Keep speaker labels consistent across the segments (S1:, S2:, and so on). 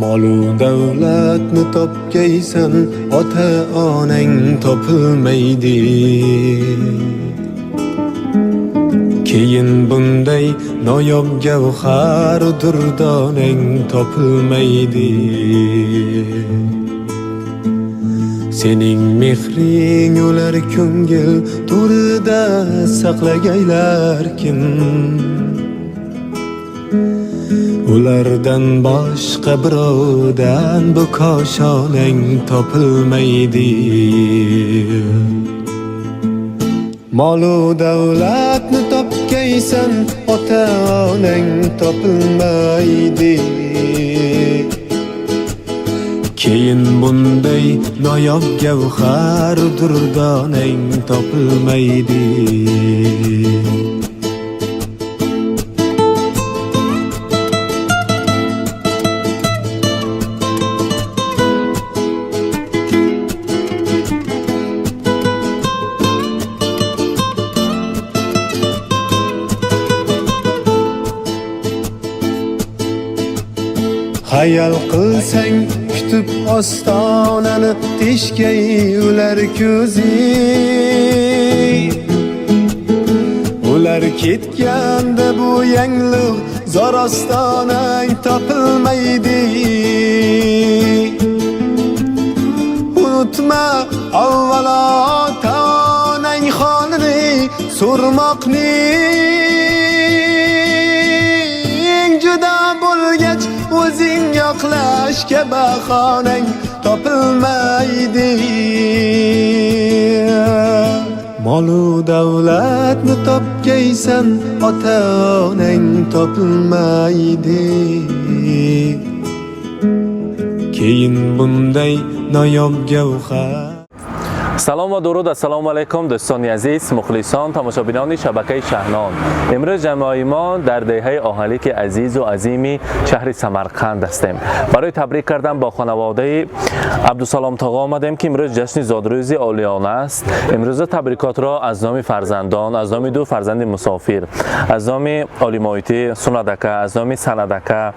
S1: Molu davlatni topgaysan, ota onang topilmaydi. Keyin bunday noyob gavhar durdonang topilmaydi. Sening mehring ular ko'ngil to'rida saqlagaylar kim? Ulardan boshqa birovdan bu koshonang topilmaydi. Molu davlatni topgaysan, ota onang topilmaydi. Keyin bunday noyob gavhar durdonang topilmaydi. Xayol qilsang kutib ostonani teshkay ular ko'zi. Ular ketganda bu yangliq zor ostonang topilmaydi. Unutma avvalo ota onang holini so'rmoqning juda bo'lgach o'zing yoqlashga bahonang topilmaydi. Molu davlatni topgaysan, ota onang topilmaydi. Keyin bunday noyob gavhar.
S2: Салом ва дуруд, ассалому алайкум дӯстони азиз, мухлисон, тамошобинони шабакаи Шаҳнон. Имрӯз ҷамъои мо дар деҳаи Оҳанлики азизу азими шаҳри Самарқанд ҳастем. Барои табрик кардан бо хонаводаи Абдусалом тоға омадем, ки имрӯз ҷашни зодрӯзи олиёна аст. Имрӯза табрикотро аз номи фарзандон, аз номи ду фарзанди мусофир, аз номи Олимоитӣ Сунадака, аз номи Санадака,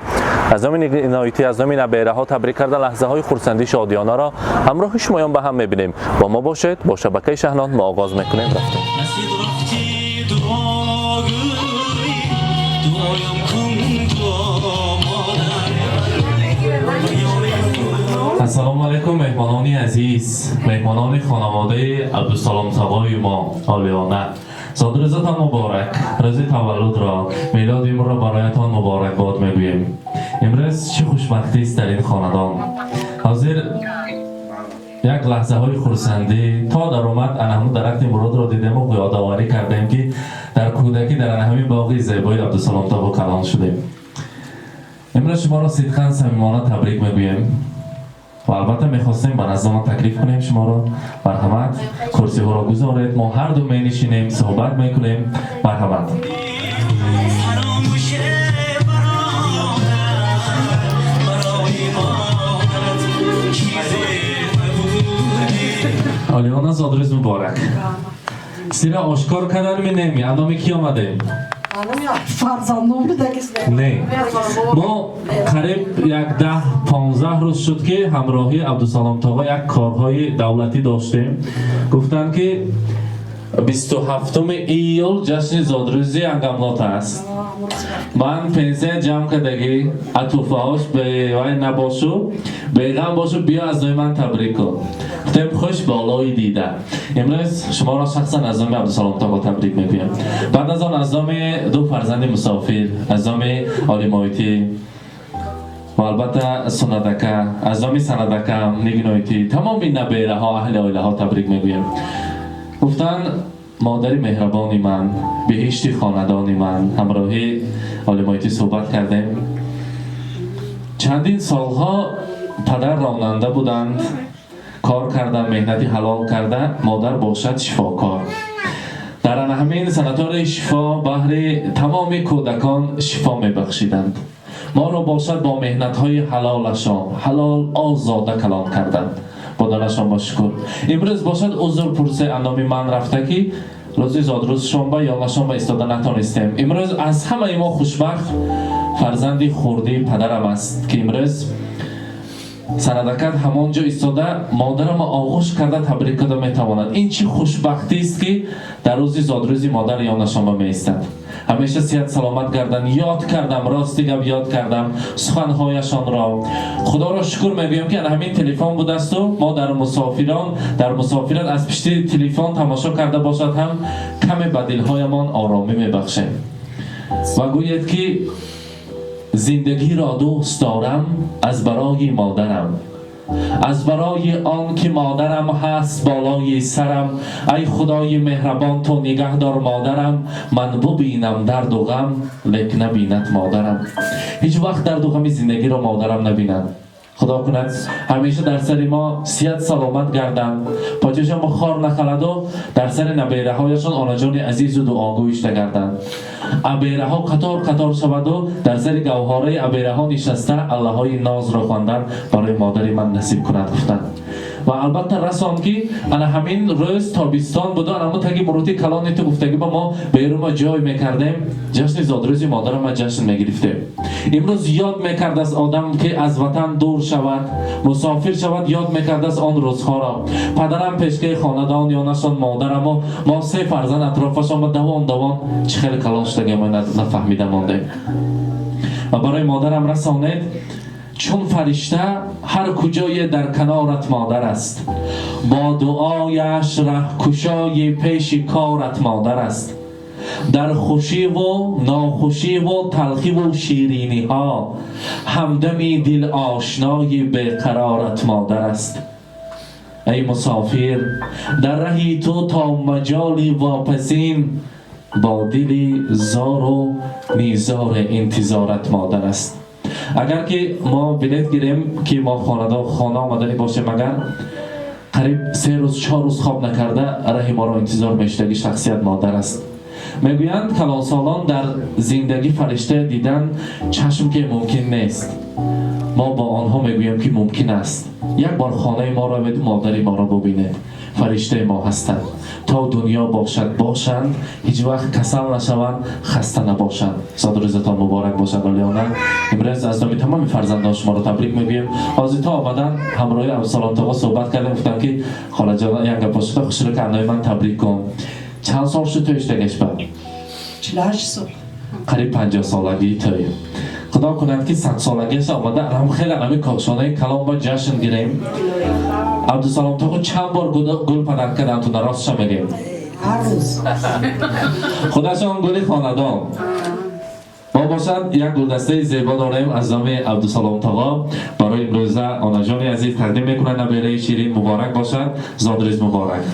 S2: аз номи Ниноитӣ, аз номи набераҳо табрик карда, лаҳзаҳои хурсандӣ шодиёнаро ҳамроҳи шумоён ба ҳам мебинем. Бо мо бошед, бо шабакаи Шаҳнон мо оғоз мекунем. Рафтем.
S3: Nasib rafti duogo'y, duoyam kun duo molar.
S2: Ассалому алайкум, меҳмонони азиз, меҳмонони хонаводаи Абдусалом тоғои мо Олиёна. Зодрӯзатон муборак, рӯзи таваллудро, мелоди имрӯзро бароятон муборакбод мегӯем. Имрӯз чӣ хушбахтист дар ин хонадон. Ҳозир як лаҳзаҳои хурсандӣ то даромад, ана ҳамун дарахти муродро дидему ёдоварӣ кардем, ки дар кӯдакӣ дар ана ҳамин боғи зебои Абдусалом тоғо калон шудем. Имрӯз шуморо сидқан самимона табрик мегӯем ва албатта мехостем ба наздамон таклиф кунем шуморо. Марҳамат, курсиҳоро гузоред, мо ҳарду менишинем, суҳбат мекунем. Марҳамат.
S3: Фаромӯш бародар, барои модарат чизе набудӣ.
S2: Олиёна, зодрӯз муборак. Сира ошкор кардан менеми, аноми ки омадем?
S4: Фарзандон будагист.
S2: Не, мо қариб як 10-15 рӯз шуд, ки ҳамроҳи Абдусалом тоға як корҳои давлатӣ доштем. Гуфтанд, ки 27 июл ҷашни зодрӯзи Ангамлот аст. Ман пенсия ҷамъ кардагӣ, атуфаҳош бевай набошу, беғам бошу, биё аз номи ман табрик кун. Гуфтем, хуш болои дида. Имрӯз шуморо шахсан аз номи Абдусалом тоға табрик мегӯям. Баъд аз он аз номи ду фарзанди мусофир, аз номи Олимоитӣ ва албатта Сунадака, аз номи Санадака, Нигиноитӣ, тамоми набераҳо, аҳли оилаҳо табрик мегӯям. Гуфтанд, модари меҳрабони ман, беҳишти хонадони ман, ҳамроҳи Олимоитӣ суҳбат кардем. Чандин солҳо падар ронанда буданд, кор карда, меҳнати ҳалол карда, модар бошад шифокор. Дар ана ҳамин санатории Шифо баҳри тамоми кӯдакон шифо мебахшиданд. Моро бошад бо меҳнатҳои ҳалолашон ҳалол озода калон карданд. Бодарашон бо шукр. Имрӯз бошад узр пурсе аноми ман рафта, ки рӯзи зодрӯзшон ба ёлашон ба истода натонистем. Имрӯз аз ҳамаи мо хушбахт фарзанди хурдии падарам аст, ки имрӯз Сарадакат ҳамон ҷо истода модарама оғӯш карда табрик карда метавонад. Ин чӣ хушбахтист, ки дар рӯзи зодрӯзи модар ёнашон ба меистад. Ҳамеша сиҳат саломат гарданд. Ёд кардам, рости гап, ёд кардам суханҳояшонро. Худоро шукр мегӯям, ки ана ҳамин телефон будасту мо дар мусофирон, дар мусофират аз пишти телефон тамошо карда бошад ҳам, каме ба дилҳоямон оромӣ мебахшем. Ва гӯед, ки зиндагиро дӯст дорам аз барои модарам, аз барои он ки модарам ҳаст болои сарам. Ай худои меҳрабон, ту нигаҳ дор модарам, ман бубинам дарду ғам, лек набинад модарам. Ҳеҷ вақт дарду ғами зиндагиро модарам набинад. Худо кунад, ҳамеша дар сари мо сиҳат саломат гарданд, поҷашон ба хор нахаладу дар сари набераҳояшон онаҷони азизу дуогӯишта гарданд. Абераҳо қатор қатор шаваду дар сари гавҳораи абераҳо нишаста аллаҳои нозро хондан барои модари ман насиб кунад, гуфтанд. Ва албатта расон, ки ана ҳамин рӯз тобистон буду анамо таги мурути калони ту гуфтагӣ ба мо берума ҷой мекардем, ҷашни зодрӯзи модарама ҷашн мегирифтем. Имрӯз ёд мекардааст одам, ки аз ватан дур шавад, мусофир шавад, ёд мекардааст он рӯзҳоро. Падарам пешкаи хонадон, ёнашон модараму мо се фарзанд атрофашон ба давон давон чӣ хеле калон шудагимо нафаҳмида мондем. Ва барои модарам расонед: чун фаришта ҳар куҷое дар канорат модар аст, бо дуояш раҳкушои пеши корат модар аст. Дар хушиву нохушиву талхиву шириниҳо ҳамдами дилошнои беқарорат модар аст. Эй мусофир, дар раҳи ту то маҷоли вопасин бо дили зору низори интизорат модар аст. Агар ки мо билет гирем, ки мо хона омаданӣ бошем, агар қариб 3 рӯз, 4 рӯз хоб накарда раҳи моро интизор мешудаги шахсият модар аст. Мегӯянд калонсолон, дар зиндагӣ фаришта дидан чашм ки мумкин нест. Мо бо онҳо мегӯем, ки мумкин аст. Як бор хонаи мо раведу модари моро бубинед, фариштаи мо ҳастанд. То дунё бошад, бошанд, ҳеҷ вақт касал нашаванд, хаста набошанд. Зодрӯзатон муборак бошад, Олиёна. Имрӯз аз номи тамоми фарзандон шуморо табрик мегӯем. Ҳозир то омадан ҳамроҳи Абдусалом тоғо суҳбат кардем, гуфтам, ки холаҷон, як гапо шуда хушро ки ман табрик кун. Чанд сол шуд тӯй шудагашба?
S4: 48 сол.
S2: Қариб 50-солагии тӯй. Худо кунад, ки 100-солагиаш омада ҳам хеле ами кошонаи калон ба ҷашн гирем. Абдусалом тоғо чанд бор гул падар кардам ту, ростша мегем?
S4: Ҳар рӯз.
S2: Худашон гули хонадон мо бошад. Як гулдастаи зебо дорем аз номи Абдусалом тоғо барои имрӯза онаҷони азиз тақдим мекунад набераи ширин. Муборак бошад, зодрӯз муборак.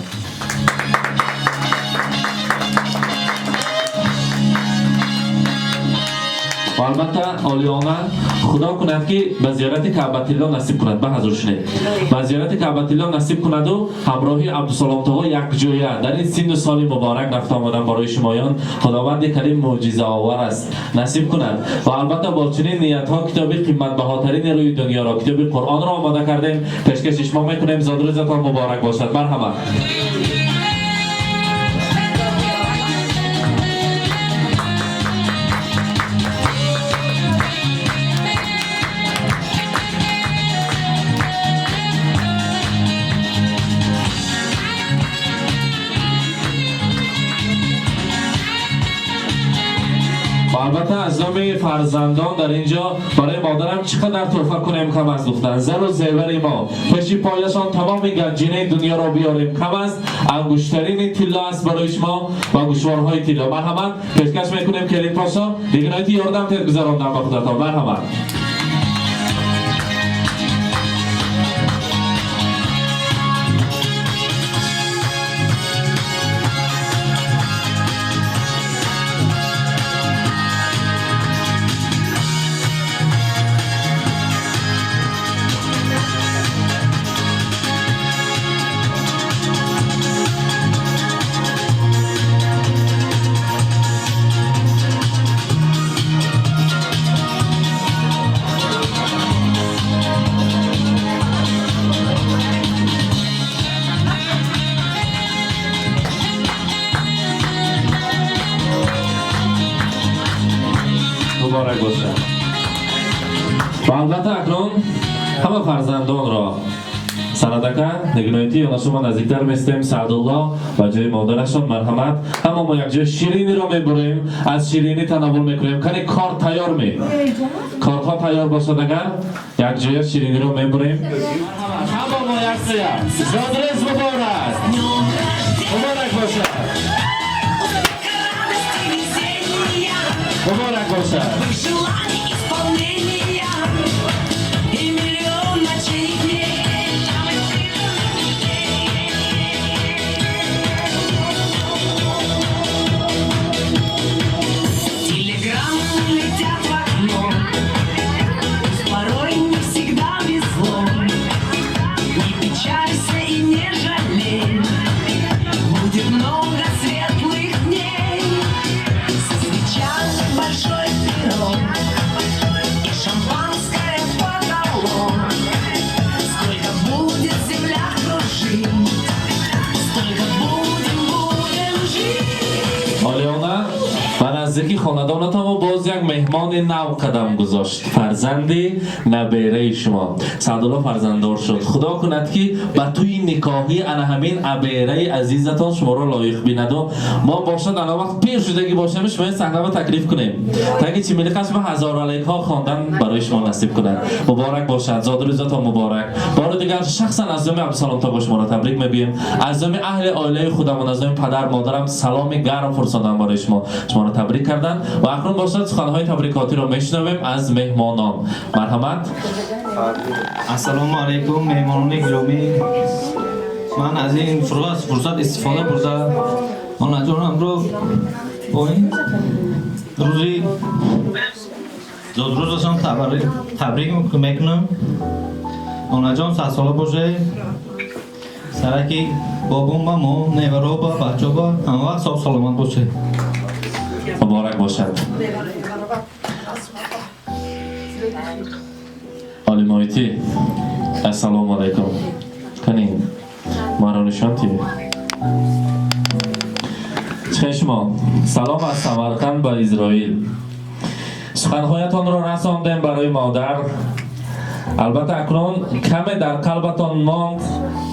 S2: Ва албатта, Олиёна, худо кунад, ки ба зиёрати Каъбатилло насиб кунад. Ба ҳазур шунед, ба зиёрати Каъбатилло насиб кунаду ҳамроҳи Абдусалом тоғо якҷоя дар ин синну соли муборак рафта омадан барои шумоён Худованди карим мӯъҷизаовар аст, насиб кунад. Ва албатта, бо чунин ниятҳо китоби қиматбаҳотарини рӯи дунёро, китоби Қуръонро омода кардем, пешкаши шумо мекунем. Зодрӯзатон муборак бошад, марҳамат. Ва албатта, аз номи фарзандон дар инҷо барои модарам чӣ қадар тӯҳфа кунем, кам аст, гуфтанд. Зару зевари мо пеши пояшон тамоми ганҷинаи дунёро биёрем, кам аст. Ангуштарини тилло аст барои шумо ва гӯшворҳои тилло. Марҳамат, пешкаш мекунем. Келин пошо, дигиноити ёрдам тед гузарондам ба худатон. Марҳамат. Муборак бошад. Ва албатта, акнун ҳама Ҳама фарзандонро санадака нигноити ёна шумо наздиктар местем. Саъдулло ба ҷои модарашон марҳамат. Ҳама мо якҷоя шириниро мебурем, аз ширинӣ тановул мекунем. Кани кор тайёр ме? Корҳо тайёр бошад, агар якҷоя шириниро мебурем. Ҳама мо якҷоя. Зодрӯз муборак! Муборак бошад! Муборак бошад!
S5: Желаний исполнения и миллион ночей и дней. Телеграммы летят в окно, порой не всегда везло. Не печалься и не жалей, будет много светлых дней. Со свечами большой пирог и шампанское потолок. Сколько будет земля кружить, столько будем, будем жить.
S2: Олиёна, ба наздики хонадонатон боз як меҳмони нав қадам гузошт, фарзанди набераи шумо Саъдулло фарзанддор шуд. Худо кунад, ки ба тӯи никоҳӣ ана ҳамин абераи азизатон шуморо лоиқ бинаду мо бошад, ана вақт пир шудагӣ бошем, шумо ин саҳнаро таклиф кунем, таги чимилиқаш ба ҳазоралайкҳо хондан барои шумо насиб кунад. Муборак бошад, зодрӯзатон муборак. Бори дигар шахсан аз номи Абдусалом Тобо шуморо табрик мегӯем. Аз номи аҳли оилаи худамон, аз номи падар модарам саломи гарм фурсодам барои шумо, шуморо табрик кардан. Ва акнун бошад, суханҳои табрикотиро мешунавем аз меҳмонон. Марҳамат.
S6: Ассалому алайкум, меҳмонони гиромӣ. Ман аз ин фурсат истифода бурда, онаҷонамро бо ин рӯзи зодрӯзашон табрик мекунам. Онаҷон, садсола бошед. Сараки бобом ба мо, неваро ба, бачо ба ҳамавақт соҳ саломат бошед.
S2: Муборак бошад. Олимоитӣ, ассалому алайкум. Кани маро нишон тиҳед. Чӣ шумо? Салом аз Самарқанд ба Изроил. Суханҳоятонро расондем барои модар. Албатта, акнун каме дар қалбатон монд,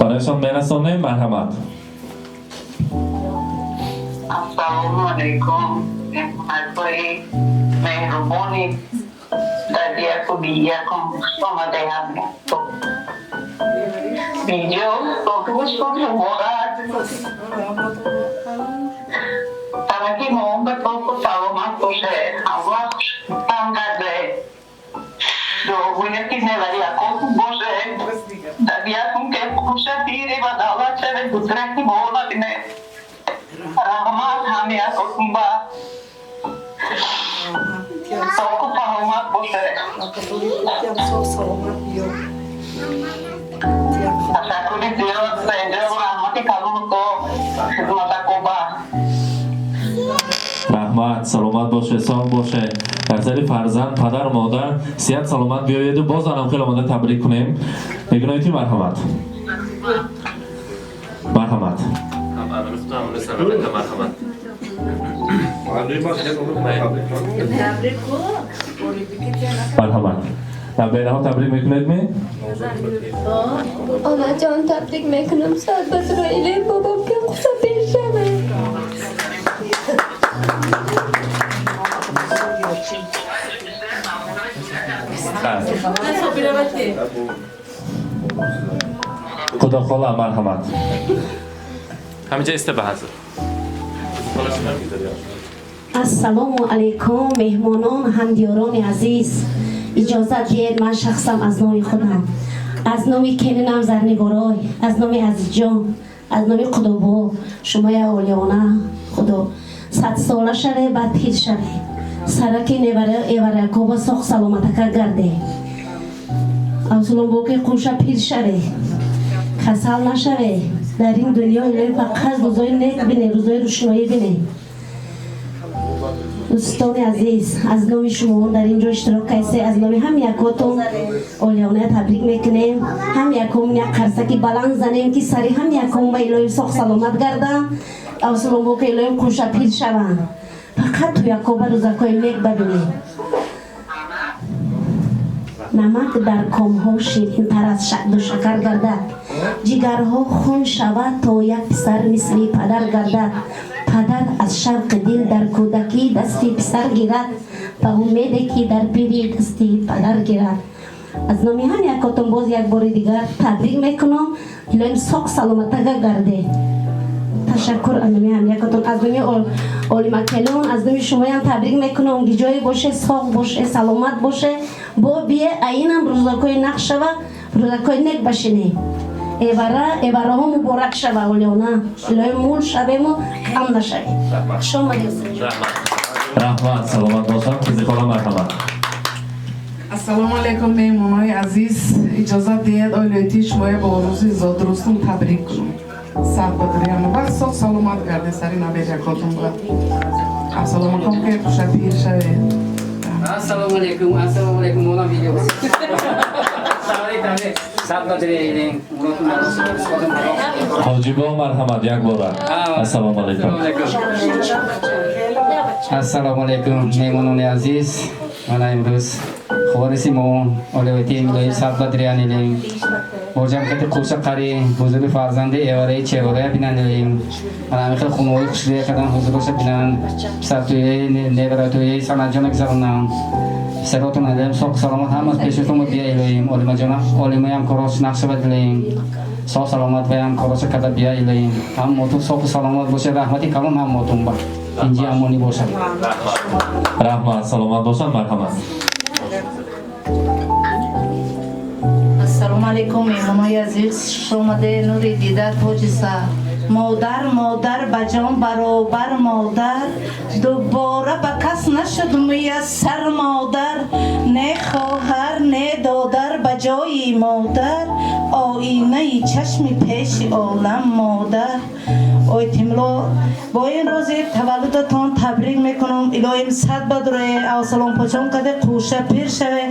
S2: барояшон мерасонем. Марҳамат.
S7: Ассалому алайкум, меҳмонҳои меҳрубони дар яку биякум, хушомадаям. Видео муборак. Тараки моҳба току саломат боше, аллоҳ хушбахтан гарде. Дуогӯяки невариякоту боше. Дар якум ке хуша пири ва давлат шаве, гузраки мола бине. Раҳмат ҳамиякотун ба. Току саломат боше. Ташаккури зиёд, инҷо раҳмати калону ко хизматакоба.
S2: Раҳмат, саломат боше, соғ боше. Дар сари фарзанд, падар, модар сиҳат саломат биёеду боз анам хел омода табрик кунем. Мегуноити, марҳамат. Марҳамат. Марҳамат. Марҳамат. Набераҳо табрик мекунед ми?
S8: Онаҷон, табрик мекунам. Сад ба Исроиле бобом ки хуша пир шавад.
S2: Худохола, марҳамат. Ҳаминҷа иста ба ҳазр.
S9: Ассалому алайкум, меҳмонон, ҳамдиёрони азиз. Иҷозат диҳед, ман шахсам аз номи худам, аз номи келинам Зарнигорой, аз номи Азизҷон, аз номи Қудобо, шумоя олиёна Худо садсола шаве, баъд пир шаве. Сараки невара эваракоба соғ саломатака гарде. Абсуломбоки қуша пир шаве, касал нашаве. Дар ин дунё илоҳӣ фақат рӯзои нек бине, рӯзои рӯшноӣ бине. Дӯстони азиз, аз номи шумо дар ин ҷо иштирок кайсе, аз номи ҳам якотон олиёна табрик мекунем. Ҳам яком як қарсаки баланд занем, ки сари ҳам яком ба илоҳӣ соғ саломат гарданд. Абсуломбоки илоҳӣ қуша пир шаванд. Фақат туякоба рӯзакҳои нек бабинем. Намак дар комҳо ширинтар аз шаҳду шакар гардад. Ҷигарҳо хун шавад, то як писар мисли падар гардад. Падар аз шавқи дил дар кӯдакӣ дасти писар гирад, ба умеде ки дар пирӣ дасти падар гирад. Аз номи ҳам якотон боз як бори дигар табрик мекунам. Илоҳим, соқ саломатага гарде. Ташаккур аз номи ҳам якотон, аз номи олимакелон, аз номи шумоям табрик мекунам. Гиҷое боше, соқ боше, саломат боше. Бо бие аинам рӯзакҳои нақ шава, рӯзакҳои нек башине. Эвара эвараҳо муборак шава, олиона. Илоҳим, мул шавему кам нашавем. Хуш омадед.
S2: Раҳмат, саломат бошам. Қизи хола, марҳамат.
S10: Ассалому алайкум, меҳмонои азиз. Иҷозат диҳед, оилаи шумоя бо рӯзи зодрӯзтон табрик кунам. Сад бадри, ҳама вақт соғ саломат гарде, сари набеҷакотон ба ассалому алайкум, ки хуша пир шавед.
S11: Ассалому алайкум, ассалому алайкум, мона видео. Сад бадри.
S2: Ҳоҷибо, марҳамат, як бора. Ассалому алайкум.
S11: Ассалому алайкум, меҳмонони азиз. Мана имрӯз ховариси мо олиоти илоҳи сад бадриянилем. Бо ҷамъияти қурша қари ҳузури фарзанди эвараи чеворая бинанилем. Мана ҳамин хел хонаҳои хушрӯя кардан, ҳузуроша бинанд. Писартӯяи неваратӯяи санатҷона гузаронанд. Писаротон алем соқ саломат ҳамаз пешатон бия илоҳим. Олимаҷона, олимаям корош нақшава дилем. Соқ саломат ваям короша карда бия илоҳим. Ҳаммотун соқу саломат боша, раҳмати калон ҳаммотун ба. Инҷи амонӣ бошад.
S2: Раҳмат, саломат бошанд, марҳамат.
S12: Ассалому алайкум, меҳмонои азиз. Хуш омаде, нури дида, тоҷи сар. Модар, модар, ба ҷон баробар модар, дубора ба кас нашуд муяссар модар. Не хоҳар, не додар ба ҷои модар, оинаи чашми пеши олам модар. Ой Тимло, бо ин рӯзи таваллудатон табрик мекунам. Илоҳим, сад бадрое авсалом почон каде, қӯша пир шаве,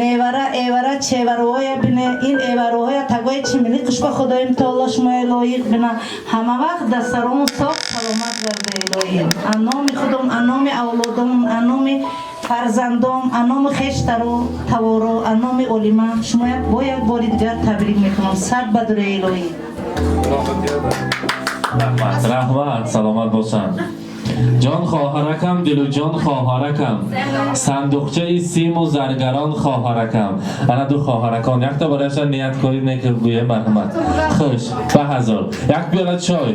S12: невара, эвара, чевароҳоя бине. Ин эвароҳоя тагои чимили қушба худоим таоло шумоя лоиқ бина. Ҳама вақт дастарому соқ саломат гарда. Илоҳим, аз номи худом, аз номи авлодом, аз номи фарзандом, аз номи хештаро таворо, аз номи олима шумоя бо як бори дигар табрик мекунам. Сад бадрое, илоҳим.
S2: Раҳмат, саломат бошанд. Ҷон хоҳаракам, дилу ҷон хоҳаракам, сандуқчаи симу заргарон хоҳаракам. Ана ду хоҳаракон якта барояшон нияткорӣ нек гӯе, марҳамат. Хуш ба ҳазор як пиёла чой.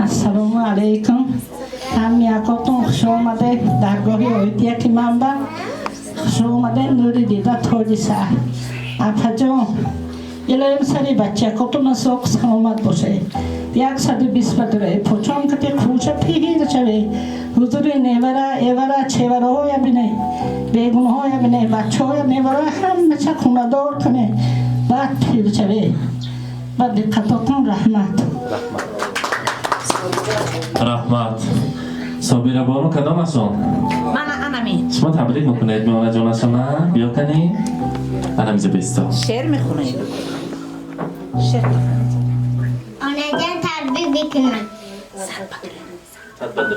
S4: Ассалому алайкум, ҳамякотон хуш омадед даргоҳи оидияти манба. Хуш омадед, нури дида, тоҷи сар. Апаҷон, илоҳим, сари бачакотона соқ саломат бошед. 120 бадуре почон кати, қӯша пир шавед, ҳузури невара, эвара, чевараҳоя бине, бегуноҳоя бине, бачаҳоя, невараҳоя ҳамаша хонадор куне, баъд пир шавед. Ба диққатотон раҳмат.
S2: Раҳмат. Собира бону, кадом асон?
S12: Мана анами.
S2: Шумо табрик мекунед миёнаҷонашона? Биё кани, анамиза бесто.
S12: Шеър мехонем, шеър.
S13: Онаҷон, табрик мекунам. Сад брода.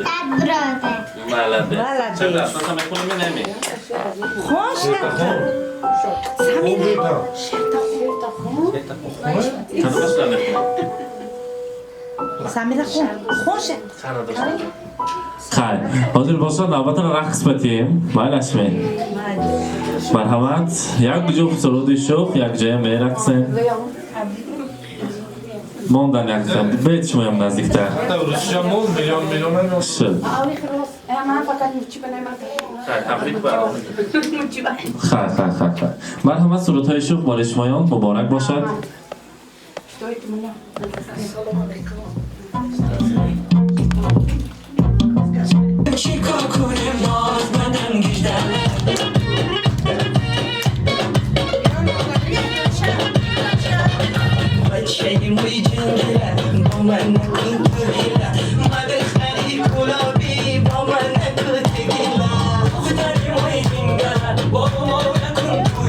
S2: Молодец.
S12: Молодец.
S2: Неми.
S12: Хон шеър. Самира, шеър.
S2: Кадомашро мехонем?
S12: Самира, хон, хон шеър.
S2: Хайр, ҳозир бошад, навбатро рақс батием. Майлашме, марҳамат, як ҷуфт суруди шӯх якҷоя мерақсем. Мондан якта бед, шумоям наздиктар шуд. Хайр, хайр, хайр, хайр, марҳамат, сурудҳои шӯх бори шумоён муборак бошад.
S3: چیکار کنه باز منم گیجدم. بچه موی جنگله با من نکن تو حیله، ما دختری گلابی با من نکن تگیله. دختری موی جنگله با ما نکن تو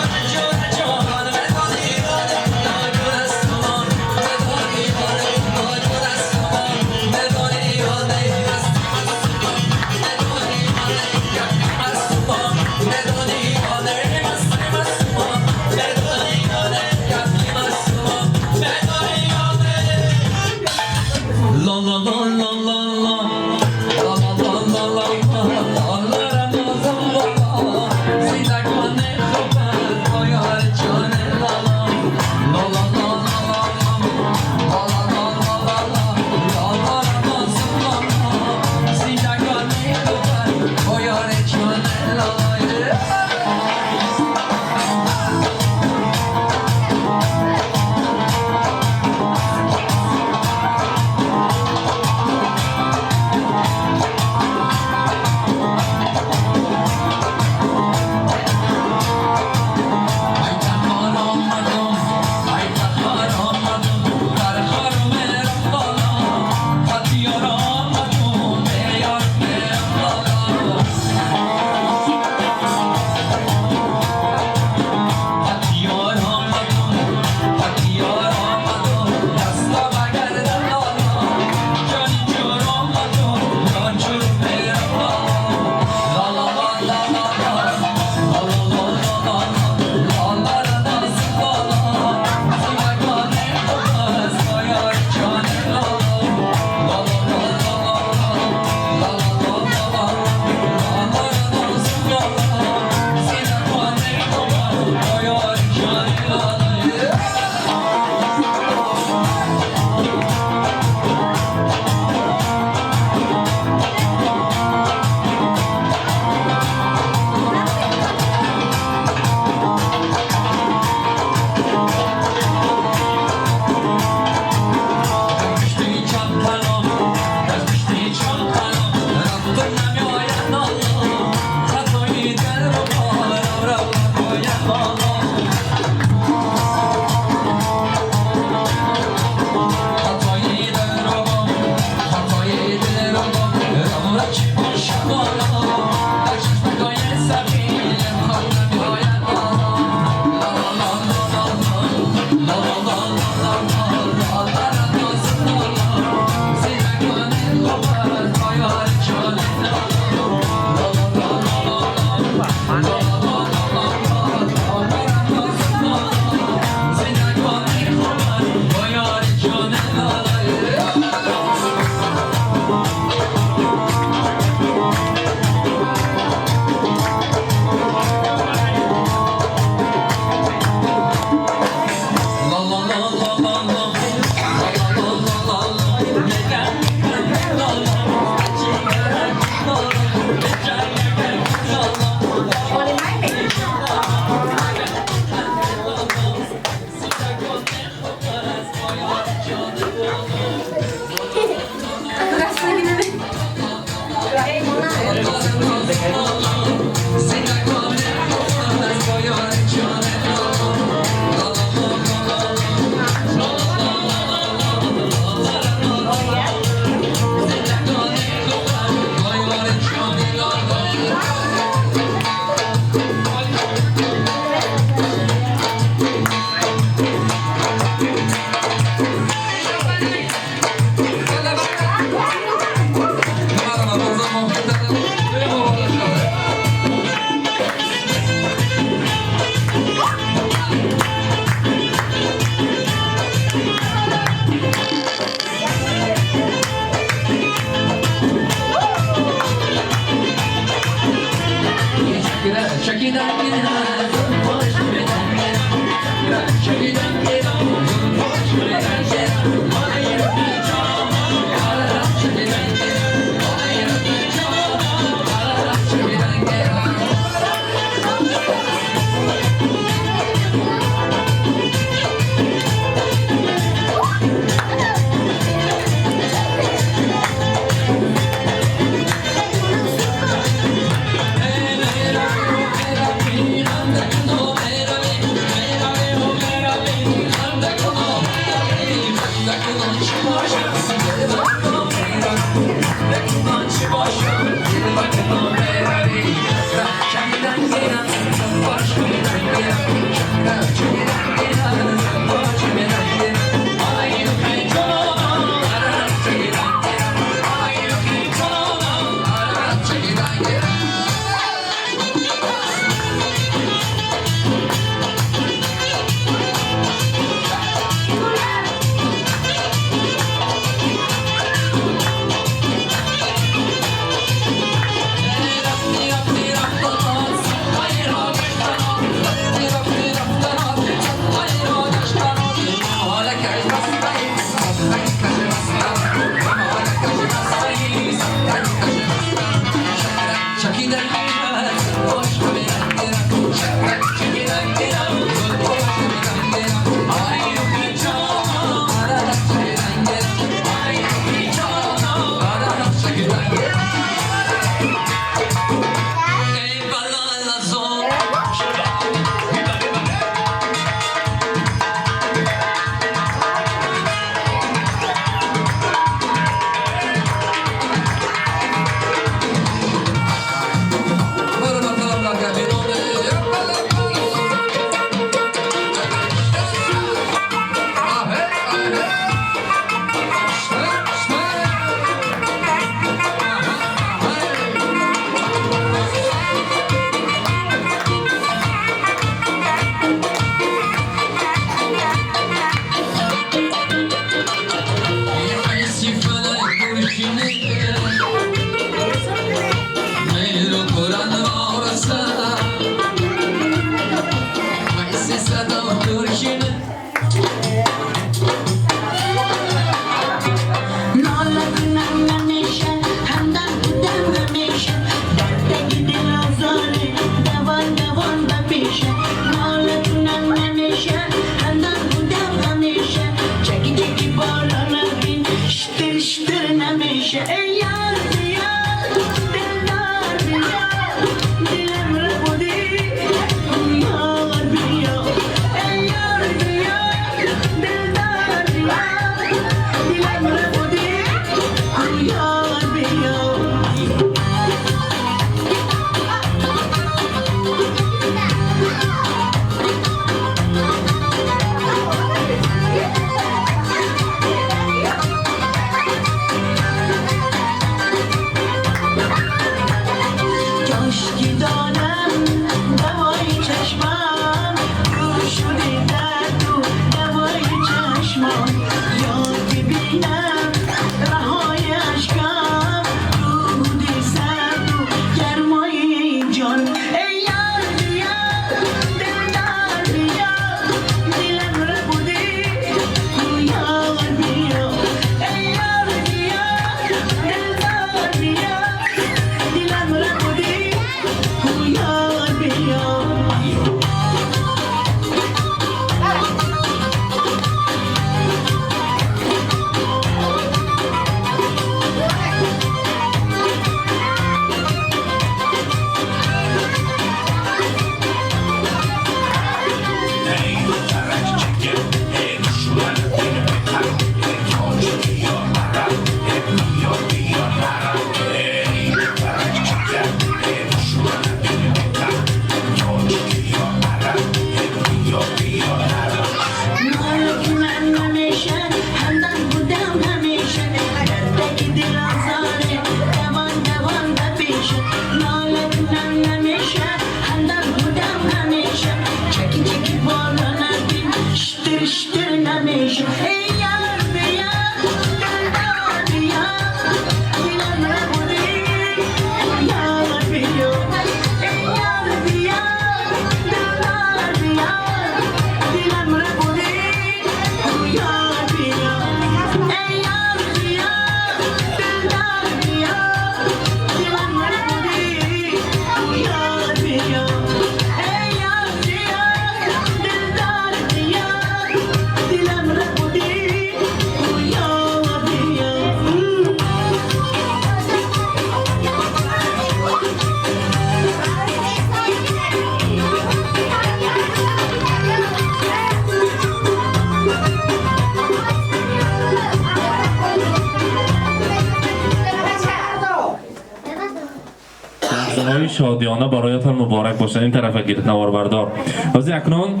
S2: Шодиёна бароятон муборак бошад. Ин тарафа гирд наворбардор. Ҳозир акнун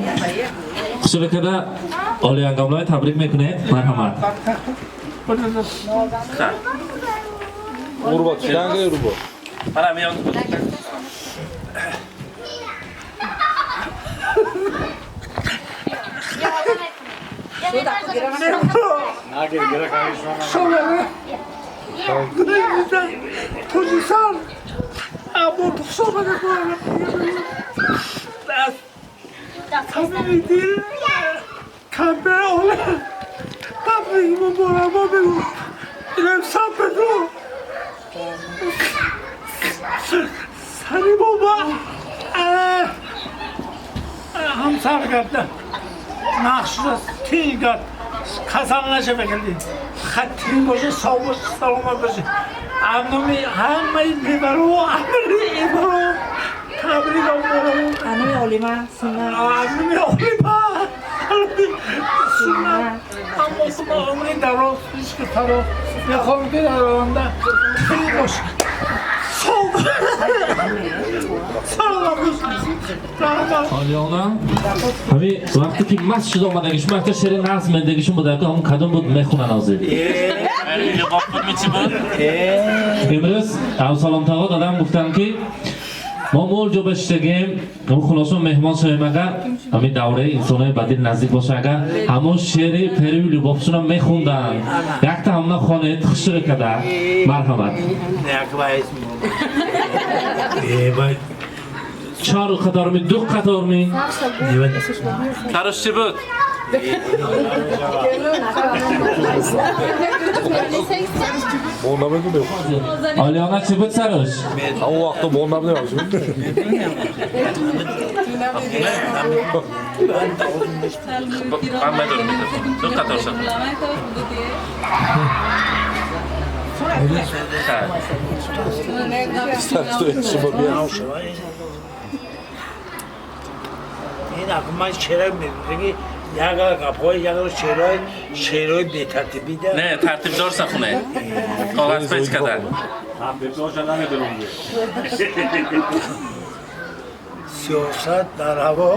S2: хушракада олиангомлай табрик мекунед. Марҳамат.
S14: Урбо, чиданга урбо.
S2: Мана миён.
S15: Тоҷикистон або тухсомада аз дил кампер оле табрик муборак бигӯ. Инам сапеду сари боба ҳамсар карда нақшро тил кард, касал нашава, кардӣ хаттин боша, сов боша, саломат боша. Аз номи ҳамаи невару амри ибро табрик муборак.
S16: Аз номи олима суннат.
S15: Аз номи олима суннат. Аммо умри дароз, ризқи фароз мехоҳам, ки дар оянда тил боша, сов саломат боша.
S2: Олиёна, ҳамин вақте ки маст шуда омадагӣ, шумо якта шеъри нағз мендагишон буда, ҳамон кадом буд мехонанд ҳозир? Имрӯз Абдусалом тағо дадам гуфтанд, ки Мо мол ҷо башиштагем, ҳамун хулоса меҳмон шавем агар, ҳамин давраи инсонои ба дил наздик боша агар, ҳамон шеъри перви любовшона мехонданд. Якта ҳамона хонед, хушро када. Марҳамат. Чор қаторми, ду қаторми? Сарош чӣ буд? Олиона чӣ буд сарош?
S14: Ҳамон вақто мо набудем.
S2: Ман медорам микрофон. Ду қатор шад.
S15: این آقا من چرا میگی یک قپای یک شعرهای شعرهای بی ترتیبی ده.
S2: نه ترتیب دار سخونه. کاغذ پیچ کردن.
S15: سیاست در هوا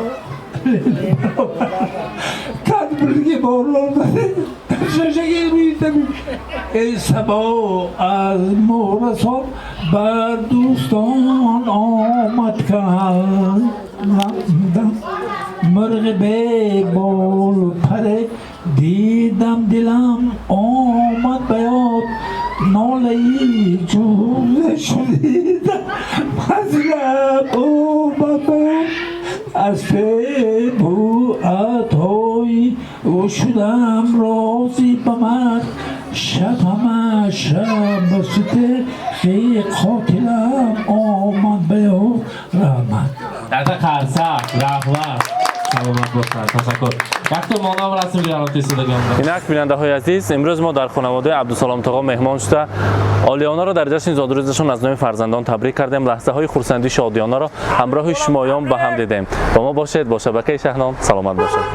S16: تدبیری باران ای صبا از مهرسان بر دوستان آمد کردم مرغ به بال پر دیدم دلم آمد به یاد ناله جوزه شدیدم مظلم آمد به یاد از فیب و عطای او شدم راضی به من شب همه شب به قاتلم آمد به یاد رحمت.
S2: Якта қарсак, раҳмат. Саломат бошад, ташаккур. Якта монам расм гарантисидагон. Инак бинандаҳои азиз, имрӯз мо дар хонаводаи Абдусалом тоғо меҳмон шуда, олиёнаро дар ҷашни зодрӯзашон аз номи фарзандон табрик кардем. Лаҳзаҳои хурсандӣ шодиёнаро ҳамроҳи шумоён ба ҳам дидем. Бо мо бошед, бо шабакаи Шаҳнон саломат бошед.